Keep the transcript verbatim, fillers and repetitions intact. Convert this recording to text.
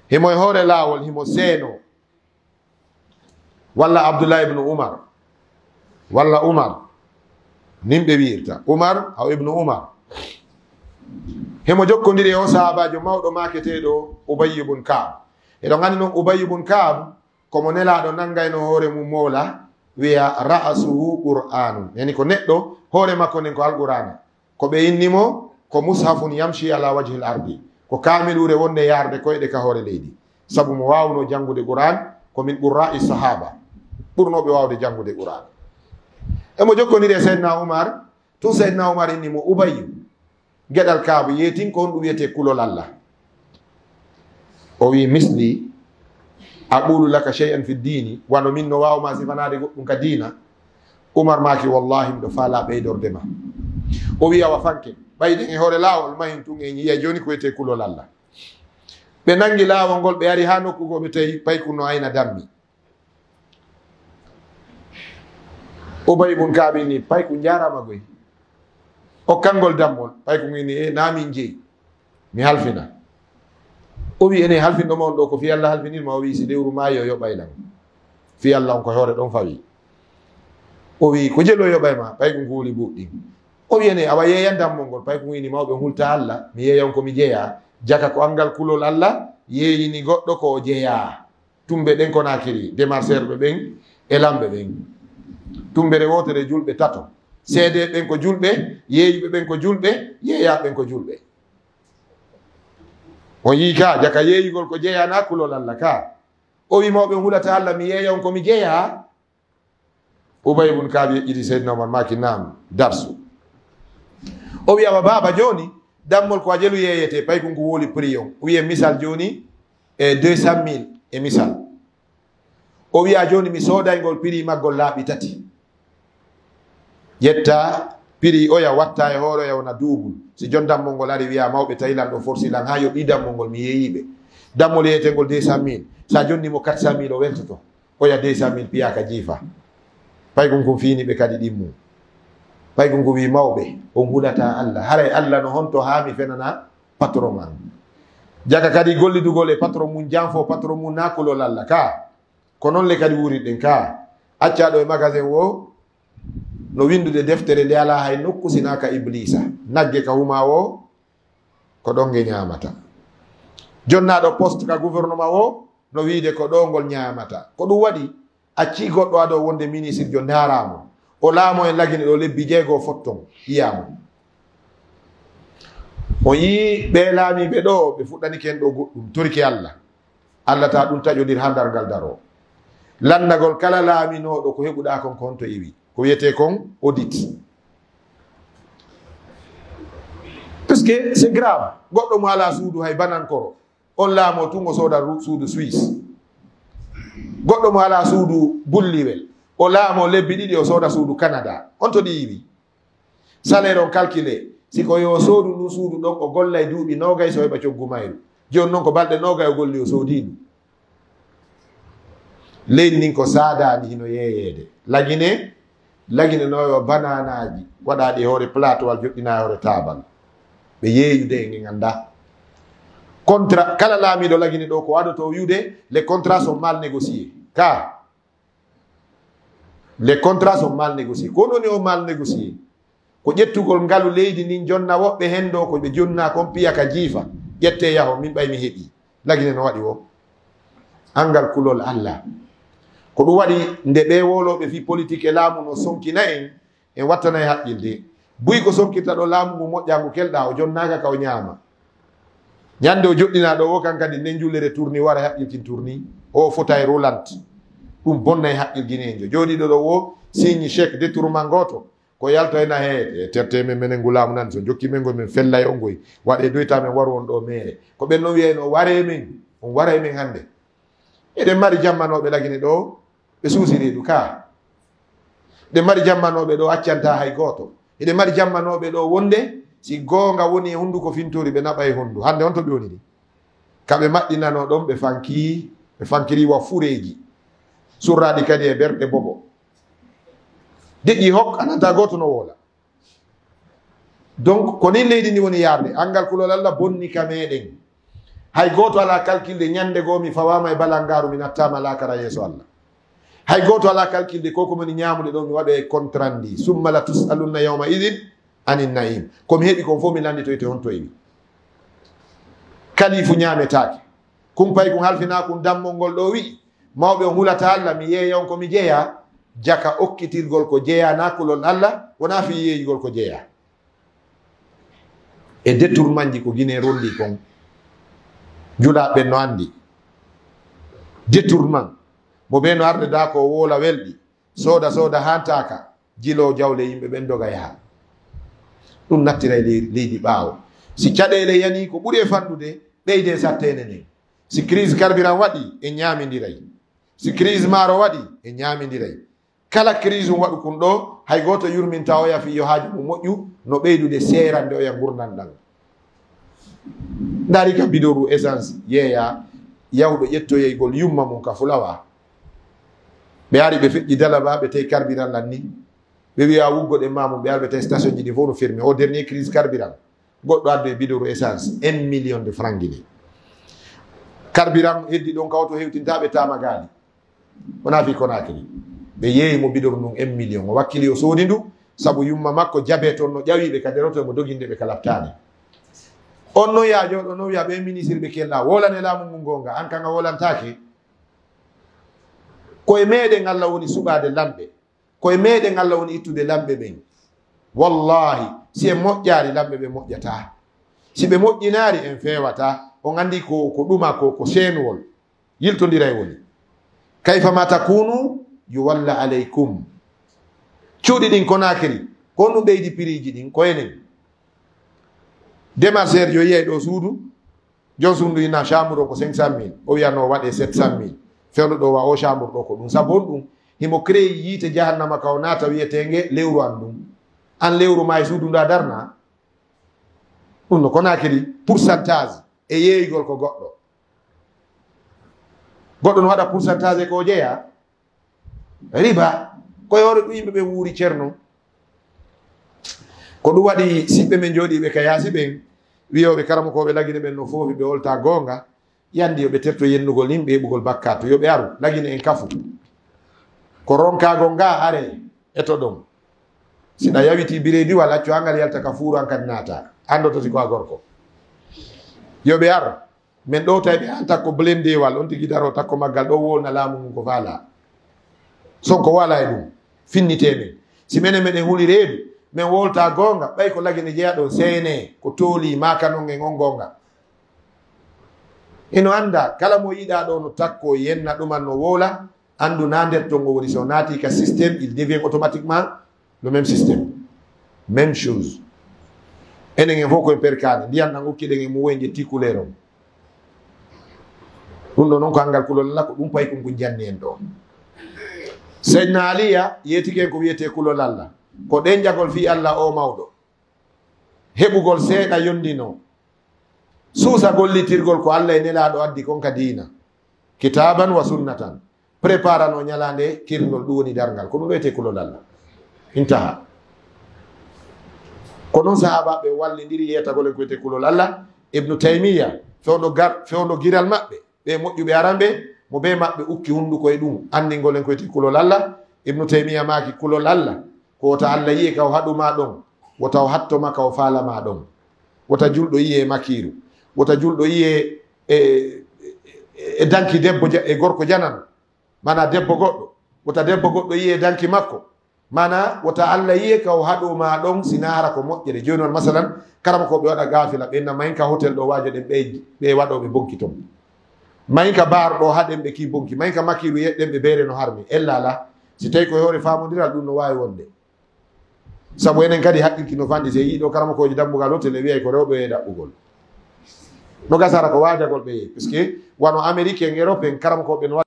Himo e hoore laawol, himo seeno. Walla Abdullah ibnu Umar. Walla Umar. Nin ɓe wi'irta. Umar, aw ibnu Umar. Himo jokkondiri e o sahaabaajo mawɗo maaketeeɗo Ubayy ibn Ka'b. Eɗon anndi non Ubayy ibn Ka'b, ko mo Nelaaɗo nanngayno hoore mum moola, wi'a, "Ra'suhu Qur'anun." Yani ko neɗɗo, hoore makko nden ko Alqur'aana. Ko ɓe inni mo, ko "Mushafun yamshi ala wajhil ardi." Ko kaamiluure wonde yaarde koyɗe ka hoore leydi. Sabu mo waawno janngude Qur'an, ko min qurra'i sahaba. Ɓurnooɓe waawde janngude Qur'an. E mo jokkondiri e Seydina Umar, tun Seydina Umar inni mo, "Ubayyu, geɗal Kaabu, yeetin ko honɗum wiyetee kulol Allah?" O wi'i, "Misli, aqulu laka shay'an fi diini, wano min no waawma sifanaade goɗɗum ka diina." Umar maaki, "Wallahi, miɗo faalaa ɓeydorde ma." O wi'i, "Awa fanke, ɓayden e hoore laawol, mahin tun en yi'ay jooni ko wiyetee kulol Allah." Ɓe nangi laawol ngol, ɓe ari haa nokku goo, ɓe tawi paykun no ayna dammi. Ubay ibn Ka'b ni, "Paykun jaaraama goy." Okkangol dammol, paykun ni, "E, naa min jeyi. Mi halfina." O wi'i, "Ene halfinɗo ma on ɗoo ko fii Allah halfinir ma?" O wi'i, "Si lewru maayi o yoɓay lan. Fii Allah on ko hoore ɗon fawi." O wi'i, "Ko jelu o yoɓay ma?" Paykun kun huli buuɗi ɗin. O wi'i, "Ene, awa yeeyan dammol ngol." Paykun wi'i, "Mawɓe hulta Allah, mi yeeyan ko mi jeyaa. Jaka ko anngal kulol Allah yeeyini goɗɗo ko o jeyaa." Tumbe ɗen Konaakiri, démarcheur ɓe ɓen e lamɓe ɓen. Tumbere wootere julɓe tato. Seede ɓen ko julɓe, yeeyuɓe ɓen ko julɓe, yeeyaaɓe ɓen ko julɓe. On yii ka, jaka yeeyugol ko jeyaa naa kulol Allah ka. O wi'i, "Mawɓe hulata Allah, mi yeeya on ko mi jeyaa." Ubay ibn Ka'b yeƴƴiti Seydina Umar, maaki, "Naam, darsu." O wi'i, "Awa baaba, jooni, dammol ko a jelu yeeyete, paykun ko woli prix on. Wi'e misal jooni, e deux cent mille e misal." O wi'a, "Jooni mi sooday ngol prix maggol laaɓi tati. Ƴetta prix oya, watta e hoore oya wona double. Si jon dammol ngol ari, wi'a mawɓe tawi lan ɗo, forsi lan haa yoɓi dammol ngol, mi yeeyi ɓe." Dammol yeeyetengol deux cent mille. Sa jonni mo quatre cent mille, o weltoto. Oya deux cent mille piyaa ka jiifa. Paykun kun fiini ɓe kadi ɗimmu. Paykun kun wi'i, "Mawɓe, on hulata Allah. Haray Allah no honto haa mi fenana patron an? Jaka kadi gollidugol e patron mun, janfo patron mun naa kulol Allah ka. Ko non le kadi wurirɗen ka. Accaaɗo e magasin wo no windude deftere nde alaa hay nokku si naa ka Ibliisa. Nagge ka huma wo, ko ɗon nge ñaamata. Jonnaaɗo poste ka gouvernement wo no wiide ko ɗo ngol ñaamata. Ko ɗum waɗi, accii goɗɗo ado wonde ministirjo ndaaraamo. O laamo en Lagine ɗo lebbi jeego fotton, yiyaamo. On yii ɓe laamiiɓe ɗo, ɓe fuɗɗanike en ɗo goɗɗum, torike Allah. Allah ta ɗum taƴodir haa darngal daroo. Lanndagol kala laaminooɗo ko heɓuɗaa kon, ko honto iwi? Ko wiyetee kon audit. Parce que c'est grave. Goɗɗo mo alaa suudu hay banankoro, on laamoo tun o sooda ru-, suudu Suisse. Goɗɗo mo alaa suudu bulliwel, o laamoo lebbi ɗiɗi o sooda suudu Canada. On to ɗi iwi? Salaire on calculé, si ko yo soodu ndun suudu ɗon, o gollay duuɓi noogay so heɓa coggu mayru. Jooni non ko balɗe noogay o golli o soodii ndu. Leydi ndin ko saadaandi hino yeeyeede. Lagine, Lagine no yo bananaaji waɗaaɗi e hoore plateau walla joɗɗinaa e hoore taabal. Ɓe yeeyude e nge nganndaa. Contrat, kala laamiiɗo Lagine ɗo ko adotoo wi'ude, les contrats sont mal négociés. Ka, les contrats sont mal négociés. Ko woni o mal négocié? Ko ƴettugol ngalu leydi ndin, jonna woɓɓe hen ɗo ko ɓe jonnaa kon, piya ka jiifa, ƴettee yahon, min ɓay mi heɓii. Lagine no waɗi wo. Anngal kulol Allah. Ko ɗum waɗi nde ɓee wowlooɓe fii politik e laamu no sonkina en, en wattanay haqqilde. Buy ko sonkirta ɗo laamu ngu moƴƴaa ngu kelɗaa, o jonnaaka ka o ñaama. Ñande o joɗɗinaa ɗo wo, kan kadi nden jullere tourni wara haqqiltin tourni. O fotay roulant. Ɗum bonnay haqqilgineenjo. Jooɗiiɗo ɗo wo, signe chèque détournement gooto. Ko yaltoyna he, e terte men, menen ngu laamu nan, so jokki men ngol, men fellay on ngoy. Waɗe doyta men waru on ɗo meere. Ko ɓen non wiyayno, "Ware men, on waray men hannde." Eɗen mari jammanooɓe Lagine ɗo, ɓe suusiri ɗu ka. Eɗen mari jammanooɓe ɗo accanta hay gooto. Eɗen mari jammanooɓe ɗo wonde si goonga woni e hunnduko fintori, ɓe naɓa e honndu. Hannde on to ɓe woni ni? Ka ɓe maɗɗinanoo ɗon, ɓe fanki, ɓe fankiri wa fureeji. Surraaɗi kadi e berɗe bobo. Deƴƴi hok, a nanta gooto no woola. Donc, ko nin leydi ndi woni yaarde. Anngal kulol Allah bonni ka meɗen. Hay gooto alaa kalkilde ñannde goo mi fawaama e balangaaru, mi nattaama laakara yeeso Allah. Hay gooto alaa kalkilde ko ko moni ñaamude ɗo mi waɗoya e contrat ndi. Summa la tus'alunna yawma idin anin na'im. Ko mi heɓi kon fof mi lannditoyte honto iwi. Kalifu ñaametaake. Kumpay kun halfinaa kun dammol ngol ɗo wi'i. Mawɓe on hulata Allah, mi yeeya on ko mi jeyaa. Jaka okkitirgol ko jeyaa naa kulol Allah, wonaa fii yeeyugol ko jeyaa. E détournement ji ko Guinée rondi kon. Julaaɓe ɓen no anndi. Détournement. Mo ɓe no arde daa ko woola welɗi. Sooda, sooda, hantaaka. Jiloo jawle yimɓe ɓen doga yaha. Ɗum nattiray ley-, leydi ɓaawo. Si caɗeele yanii ko ɓuri e fanɗude, ɓeyde satteene nden. Si crise carburant waɗi, en ñaamindiray. Si crise maaro waɗi, en ñaamindiray. Kala crise um waɗu kun ɗo, hay gooto yurminta oya fii yo haaju mum moƴƴu, no ɓeydude seerande oya ngurndan ɗan. Ndaari ka bidoru essence yeeya, yahuɗo ƴettoyeygol yumma mum ka Fulawa. Ɓe ari ɓe feƴƴi Dalaba, ɓe tawi carburant lanni. Ɓe wi'a wuggoɗen ma mum, ɓe ari ɓe tawi station ji ɗi fof no fermé. O dernier crise carburant. Goɗɗo addu e bidoru essence, un million de francs Guinée. Carburant heddi ɗon kawto hewtinta ɓe tamagaali. Wonaa fii Conakry. Ɓe yeeyi mo bidoru ndun un million. O wakkili o soodi ndu, sabu yumma makko jabe toon no ƴawi ɓe ka deroto mo doginde ɓe ka laptaani. On non yaa jooɗo non wi'a ɓe ministre ɓe kella, wolane laamu ngun goonga, an kan a wolantaake. Ko e meɗen Allah woni suɓaade lamɓe. Ko e meɗen Allah woni ittude lamɓe ɓen. Wallahi, si en moƴƴaali, lamɓe ɓen moƴƴataa. Si ɓe moƴƴinaali, en feewataa. On anndi ko, ko ɗuma, ko, ko seenuwol. Yiltondiray woni. Kayfa ma takunu, yuwalla alaykum. Cuuɗi ɗin Conakry, ko honɗum ɓeydi piriiji ɗin? Ko enen. Démarcheur yo yiyay ɗo suudu, jon suudu ina chambre o ko cinq cent mille, o wiya no waɗe sept cent mille. Fewndo ɗo wa o chambre ɗo ko ɗum. Sabu honɗum? Himo créé yiite jahannama ka o naata wiyeteenge lewru an ɗum. An lewru ma e suudu ndu a darna. Ɗum no Conakry pourcentage e yeeyugol ko goɗɗo. Goɗɗo no waɗa pourcentage e ko o jeyaa. Riba, ko e hoore ɗum yimɓe ɓen wuuri, Ceerno. Ko ɗum waɗi siɓɓe men jooɗiiɓe ka yaasi ɓen, wiyooɓe karamokooɓe Lagine ɓen no foofi, ɓe wolta goonga, yandi yo ɓe terto yennugol yimɓe heɓugol bakkaatu, yo ɓe aru, Lagine en kafu. Ko ronkaagol nga are e to ɗon. Si ɗa yawiti bireediwal, accu hangal yalta ka fuuru an kadi naata, andoto si ko a gorko. Yo ɓe ar, men ɗowtay ɓe an takko blendewal, on tigi daro takko maggal ɗo wolna laamu ngun ko faala. Sonko wala e ɗum, finnite men. Si menen meɗen huli reedu, men wolta goonga, ɓay ko Lagine jeya ɗon, seene, ko tooli, maaka non en on goonga. Ino annda, kala mo yiɗa ɗo no takko, yenna ɗuman no woola, anndu na nder ton o woni. So naati ka système, il devient automatiquement le même système. Même chose. Enen en fof koye perkaani, ndiyan ɗan ukkiɗen e mum, woyen ƴetti couleur on. Ɗum ɗo noon ko anngal kulol Allah, ko ɗum paykun kun janni en ɗo. Seydina Aliya yeetike en ko wiyetee kulol Allah. Ko ɗen jagol fii Allah o mawɗo. Heɓugol seeɗa yondino. Suusa gollitirgol ko Allah e Nelaaɗo addi kon ka diina. Kitaaban wa sunnatan. Préparano ñalaande kirnol, ɗum woni darngal. Ko ɗum ɗo wiyetee kulol Allah. Intaha. Ko noon sahaabaaɓe wallindiri yeetagol en ko wiyetee kulol Allah. Ibnu Taymiya, fewndo gar-, fewndo giral maɓɓe, ɓe moƴƴuɓe aran ɓe, mo bee maɓɓe ukki hunnduko e ɗum, anndingol en ko wiyetee kulol Allah. Ibnu Taymiya maaki, kulol Allah ko wota Allah yi'e ka o haɗu ma ɗon, wota o hatto ma ka o faala ma ɗon. Wota julɗo yi'e e makiiru, wota julɗo yi'e e, e, e danki debbo ja-, e gorko janano, mana debbo goɗɗo, wota debbo goɗɗo yi'e e danki makko, mana wota Allah yi'e ka o haɗu ma ɗon, si na hara ko moƴƴere. Jooni on, masalan, karamokooɓe waɗa gaafila, ɓe na mayin ka hotel ɗo waajo ɗen ɓe, ɓe waɗooɓe bonki ton. Mayin ka baar ɗo haɗen ɓe ki bonki, mayin ka makiiru yeɗɗen ɓe beere no harmi. Ella alaa, si tawi ko e hoore faamondiral, ɗum no waawi wonde. Sabu enen kadi haqqilki no fanɗi, si yiɗo karamokoojo dambugal hotel e wiyay ko rewɓe e ɗaɓɓugol. No gasara ko waajagol ɓe, parce que wano Amérique en, Europe en, karamokooɓe no